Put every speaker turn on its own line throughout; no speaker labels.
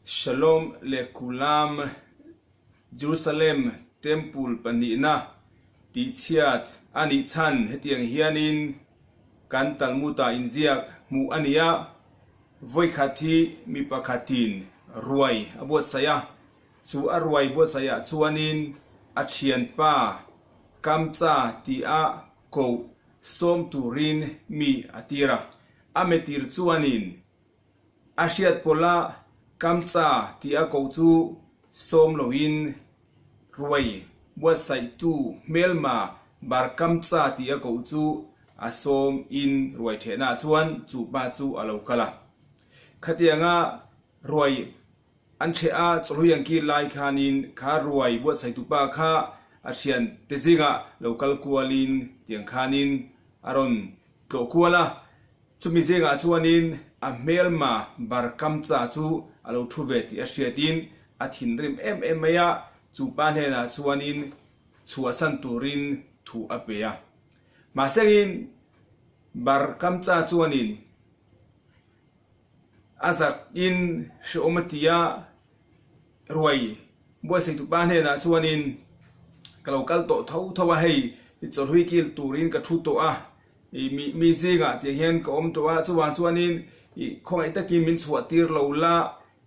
Shalom Lekulam Jerusalem Temple pahnihna tihchhiat a nih chhan hetiang hianin kan Talmud-ah inziak hmuh a ni a, Vawikhat hi mi pakhatin ruai a buatsaih a, chu a ruai buatsaihah chuanin a thianpa Kamcha tih-a koh sawm turin mi a tir a, a metir chuanin A hriat pawlh a Kamcha tih a koh chu sawm loin ruai buatsaihtu hmelma bar Kamcha tih a koh chu a sawm in ruai thehna chuan chu pa chu a lo kal a. Khatianga ruai an theh a chawlhui an kir lai khanin kha ruai buatsaihtu pa kha a thian te zingah lo kal kualin tiang khanin a rawn tlawh kual a. Chumi zingah chuanin a hmelma bar kamcha chu a lo thu ve tih a hriatin a thinrim em em mai a, chu pa hnenah chuanin chhuahsan turin thu a pe a. Mahsengin bar kamcha chuanin a zakin hrehawm a ti a, Ruai buaiseitu pa hnenah chuanin ka lo kal tawh tho tho a, hei chawlhui kil turin ka thu tawh a, I mi mi zingah tiang hian ka awm tawh a, chuvang chuanin i khawngaih takin min chhuah tir lo la,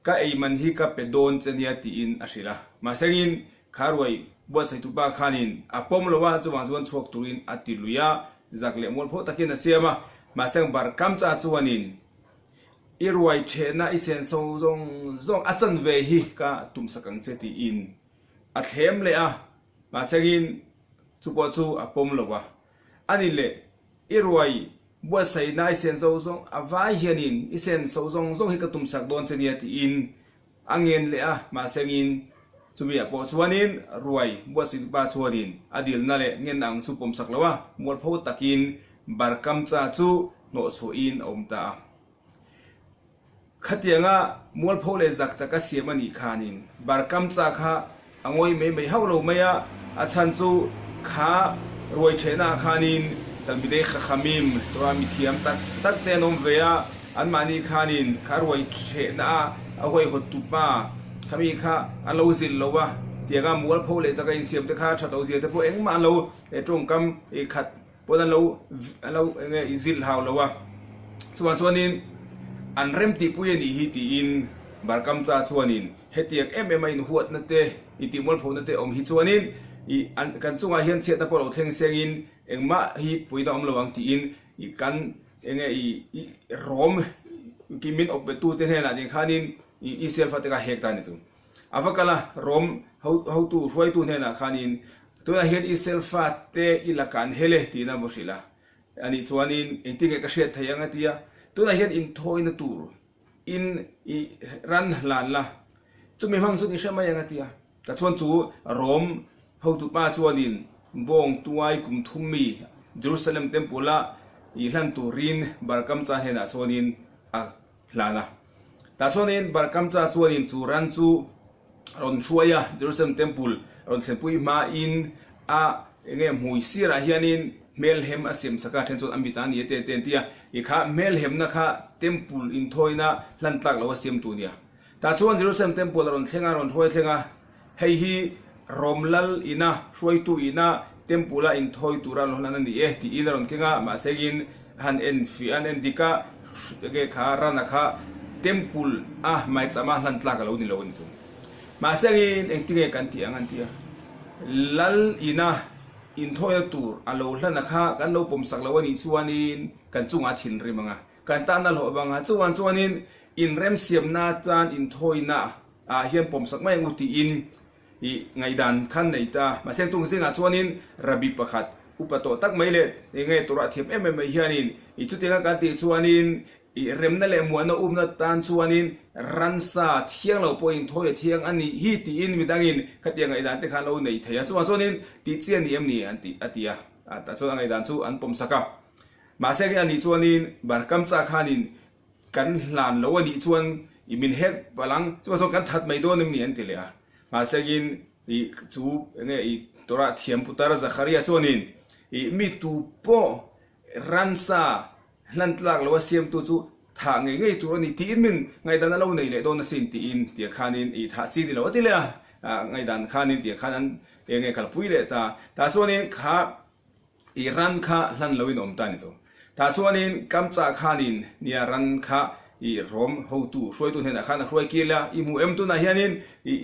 ka ei man hi ka pe dawn che nia tiin a hrilh a. Mahsengin kha ruai buatsaihtu pa khanin a pawm lo a, chuvang chuan chhuak turin a ti lui a, zak leh mual phaw takin a siam a. Mahseng bar kam cha chuanin i ruai thehna i senso zawng zawng a chanve hi ka tumsak ang che tiin a thlem leh a, mahsengin chu pawh chu a pawm lo a. A ni le, i ruai buatsaihna i sen zo zawng a vai hianin i sen so zawng zawng hi ka tumsak dawn che nia tiin a ngen leh a, mahsengin chumi ah pawh chuanin ruai buatsaihtu pa chuanin a dilna leh ngen ang chu pawmsak lo a, mualpho takin Barkamcha chu hnawhchhuahin a awm ta a. Khatianga mualpho leh zak taka siam a nih khanin Barkamcha kha a ngawi mai mai hauh lo mai a, a chhan chu kha ruai thehnaah khanin Talmidei Chachamim tura mithiam tak tak te an awm ve a, anmahni khanin kha ruai thehnaah a huaihawttu pa khami kha an lo zilh lo a, tianga mualpho leh zaka insiam te kha that lo zia te pawh engmah an lo tawngkam khat Pawn an lo an lo eng nge i zilh hau lo a, chuvang chuanin an rem tihpui a nih hi tiin Barkamcha chuanin hetiang em em a inhuatna te, intihmualphona te awm hi chuanin i an kan chungah hian chhiatna pawh lo thleng sengin engmah hi puina awm lo ang tiin i kan eng nge i i rawm ki min awp betute hnenah ding khanin i Israel fate kha hek ta a ni chu. A va kal a, Rom hotu hruaitu hnenah khanin, Tunah hian Israel fate i lakah an hel e, tiin a va hrilh a. Ani chuanin, Engtin nge ka hriat theih ang? a ti a. Tunah hian inthawina tur in i ran hlan la, chumi hmang chuan i hre mai ang, a ti a. Tachuan chu Rom hotu pa chuanin bawng tuai kum thum mi Jerusalem Temple-a i hlan turin Barkamcha hnenah chuanin a hlan a. Tah chuanin Barkamcha chuanin chu ran chu a rawn hruai a, Jerusalem Temple a rawn thlenpui hmain a enge hmui sirah hianin hmelhem a siam sak a, then chuan a mit a ni e te te an ti a, i kha hmelhemna kha Temple inthawina hlan tlak lo a siamtu a nia. Tah chuan Jerusalem Temple a rawn thleng a, a rawn hruai thleng a, Hei hi Rom lal ina hruaitu ina Temple a inthawi tura lo hlan a ni e tiin a rawn keng a, mahse in a han en fiah a, an en dik a, enge kha rana kha Temple a maichama hlan tlak a lo ni lo a ni chu. Mahse in engtinge kan tih ang an ti a, lal ina inthawina tur a lo hlan a kha kan lo pawmsak lo a nih chuanin kan chungah a thinrim ang a, kan tan a hlawh vang a, chuvang chuanin inremsiamna tan inthawina ah hian pawmsak mai ang u tiin i ngaihdan khan nei ta. Mahse tung zingah chuanin Rabbi pakhat upa tawh tak mai leh enge Torah thiam em em mai hianin i chutianga kan tih chuanin i remna leh muahna umna tan chuanin ransa thiang lo pawhin thawi a thiang a nih hi tiin midangin khatiang ngaihdan te kha an lo nei thei a. Chuvang chuanin tih chi a ni em ni an ti a ti a. Tah chuan a ngaihdan chu an pawmsak a. Mahse a nih chuanin Barkamcha khanin Kan hlan lo a nih chuan i min hek palh ang, chuvang chuan kan that mai dawn em ni an ti leh a. Mahsengin i chu enge i Torah thiam putar Zakharia chuanin i mi tu pawh ransa hlan tlak lo a siamtu chu Thah ngei ngei tur a ni tiin min ngaihdan a lo nei leh dawn asin tiin tiang khanin i thah chi ni lo a ti leh a, ngaihdan khanin tiang khan an eng nge kalpui leh ta. Tah chuanin kha i ran kha hlan loin awm ta ni chu. Tah chuanin Kamcha khanin nia ran kha i Rom hotu hruaitu hnenah khan a hruai kil a, i hmu em tunah hianin i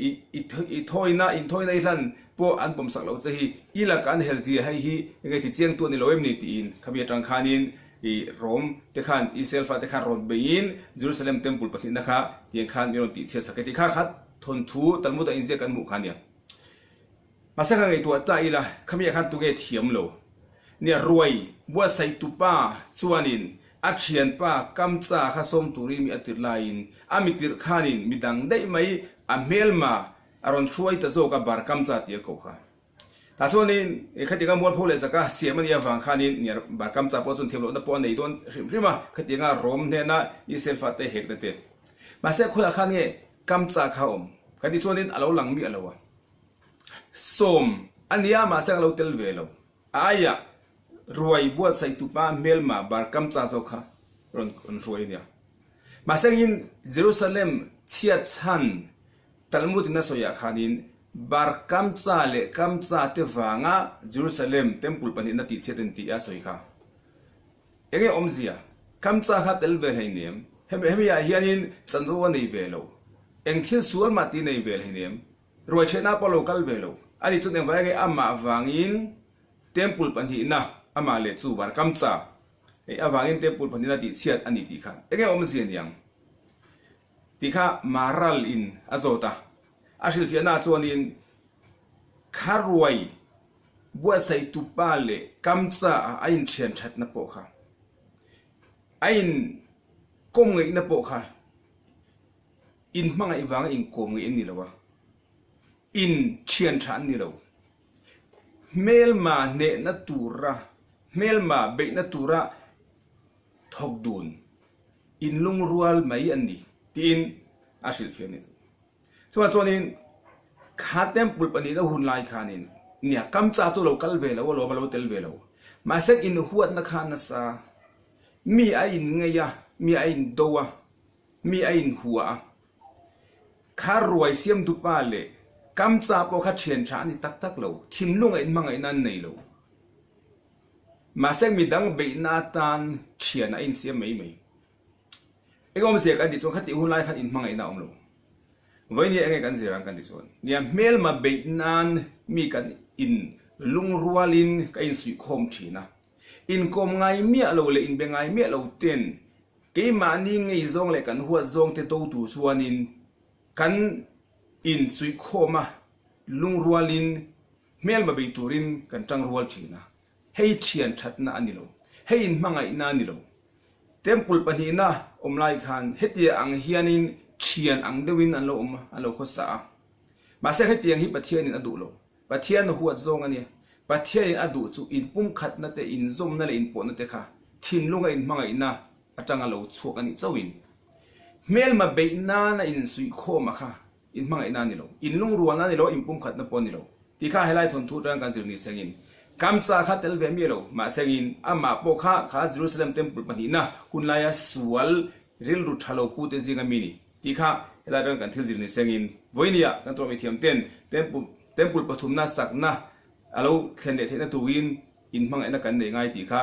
i thawina inthawina i hlan pawh an pawmsak loh che hi i laka an hel zia hei hi eng nge ti chiangtu a ni lo em ni tiin khami atang khanin I Rom te khan Israel fate khan rawn beiin Jerusalem Temple pahnihna kha tiang khan min rawn tihchhiat sak e tih kha kha thawnthu Talmud a inziak kan hmuh kha nia. Mahse kha ngaihtuah ta ila khami ah khan tunge thiam lo nia ruai buatsaih tupa chuanin a thianpa kamcha kha sawm turin mi a tirh laiin a mi tirh khanin midang daih mai a hmelma a rawn hruai ta zawk a bar kamcha tih a koh kha. Tah chuanin khatianga mualpho leh zaka siam a nih avang khanin Niar Barkamcha pawh chuan thiamlohna pawh a nei dawn hrim hrim a, khatianga Rom hnena Israel fate hekna te. Mahse khawiah khan nge Kamcha kha a awm? Kan tih chuanin a lo lang miah lo a. Sawm a nia mahse a lo tel ve lo. A aiah ruai buatsaihtupa hmelma Barkamcha zawk kha rawn hruai a nia. Mahse engin Jerusalem chhiat chhan Talmud in a sawiah khanin Bar Kamcha leh Kamcha te vanga Jerusalem Temple pahnihna tihchhiat an tih a sawi kha. Enge awmzia? Kamcha kha tel ve hleinem. Hemi hemi ah hianin chanvo a nei ve lo. Eng thil sual mah tih nei ve hleinem. Ruaichhehna pawh lo kal ve lo. Ani chuan engvai nge amah vangin Temple pahnihna amah leh chu Bar Kamcha hei avangin Temple pahnihna tihchhiat a ni tih kha. Enge awmzia niang? Tih kha Maral in a zawt a. A hrilhfiahna chuanin Kharuai buatsaih tupa leh Kamcha ah a inthian thatna pawh kha, a in kawm ngeihna pawh kha in hmangaih vanga inkawm ngeih an ni lo a, in thian tha an ni lo. Hmelma hnehna tura, hmelma beihna tura thawk dun inlungrual mai an ni tiin a hrilhfiah a ni. Chuvang chuanin kha temple pahnihna hun lai khanin nia kamcha chu lo kal ve lo alawm a lo tel ve lo. Mahse inhuatna kha nasa mi a inngeih a, mi a indo a, mi a inhua a. Kha ruai siamtupa leh kamcha pawh kha thian tha a ni tak tak lo, thinlunga inhmangaihna an nei lo. Mahse midang beihna atan thian a insiam mai mai. Eng awmzia kan tih chuan khatih hun lai khan inhmangaihna a awm lo. Vawinia enge kan zir ang kan tih chuan nia hmelma beih nan mi kan in lungrualin ka insuihkhawm thin a. Inkawm ngai miah lo leh inbe ngai miah lo ten keimahni ngei zawng leh kan huat zawng te do tur chuanin kan insuihkhawm a, lungrualin Hmelma bei turin kan tang rual thin a, hei thian thatna a ni lo, hei inhmangaihna a ni lo. Temple pahnihna awm lai khan hetia ang hianin thian ang deuhin an lo awm a, an lo khawsa a. Mahse hetiang hi Pathianin a duh lo. Pathian huat zawng a nia. Pathianin a duh chu inpumkhatna te, inzawmna leh inpawhna te kha thinlunga inhmangaihna atanga lo chhuak a nih chauhin. Hmelma beih nana insuihkhawma kha Inhmangaihna a ni lo, inlungrualna a ni lo, inpumkhatna pawh a ni lo. Tih kha helai thawnthu atanga kan zir ni sengin Kamcha kha tel ve miah lo, mahsengin amah pawh kha kha Jerusalem Temple pahnihna hun laia sual rilru tha lo pute zinga mi ni. Tih kha helai atanga kan thil zir ni sengin vawinia kan tuah mithiam ten Temple Temple pathumna sakna a lo thlen leh theihna turin inhmangaihna kan nei ngai tih kha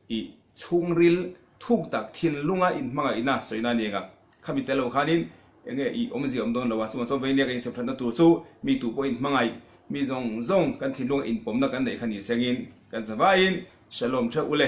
I chhungril thuk tak thinlunga inhmangaihna sawina a ni eng a, khami tel lo khanin enge i awmzia awm dawn lo a, chuvang chuan veinia ka insem thatna tur chu mi tu pawh inhmangaih, mi zawng zawng kan thinlunga inpawmna kan neih kha ni sengin kan zavaiin Shalom theuh u le.